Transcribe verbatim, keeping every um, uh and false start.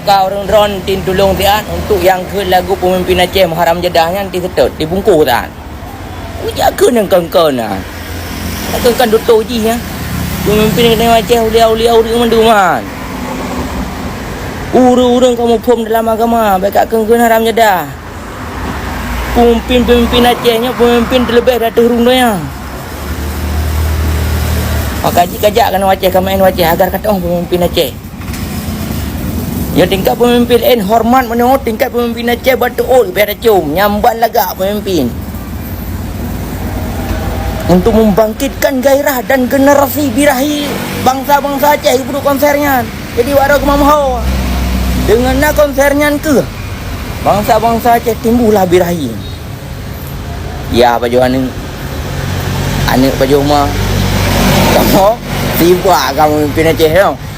Ka ureuëng droen tin tulông siat untuk nyang kheun lagu peumimpin Aceh meuharam jadah nyan ti seutôt, tibungkôh tan. Ujak kheun nyang kon-kon na. Kon-kon dutoe jih, ya. Peumimpin keuneuk Aceh ulia-ulia ureuëng mandum nyan. Ureuëng-ureuëng kamoe phom dalam agama, bék ka kheun-kheun haram jadah. Peumimpin-peumimpin Aceh nyoe peumimpin teuleubeh di ateueh rhueng donya. Maka jih kajak keunoe Aceh, ka maén Aceh, agar ka teuoh peumimpin Aceh. Ya, tingkat peumimpin laén horeumat meunyoe tingkat peumimpin Aceh bak teuôt bèk tacöm, nyan ban lagak peumimpin. Untuk membangkitkan gairah dan generasi birahi bansa-bansa Aceh geupeudôh konser nyan. Jadi, wak droe keumamho. Deungon na konser nyan keuh, bansa-bansa Aceh timbullah birahi. Ya, pajoh aneuk. Aneuk pajoh ma. Kamoe sibak kamoe peumimpin Aceh nyoe.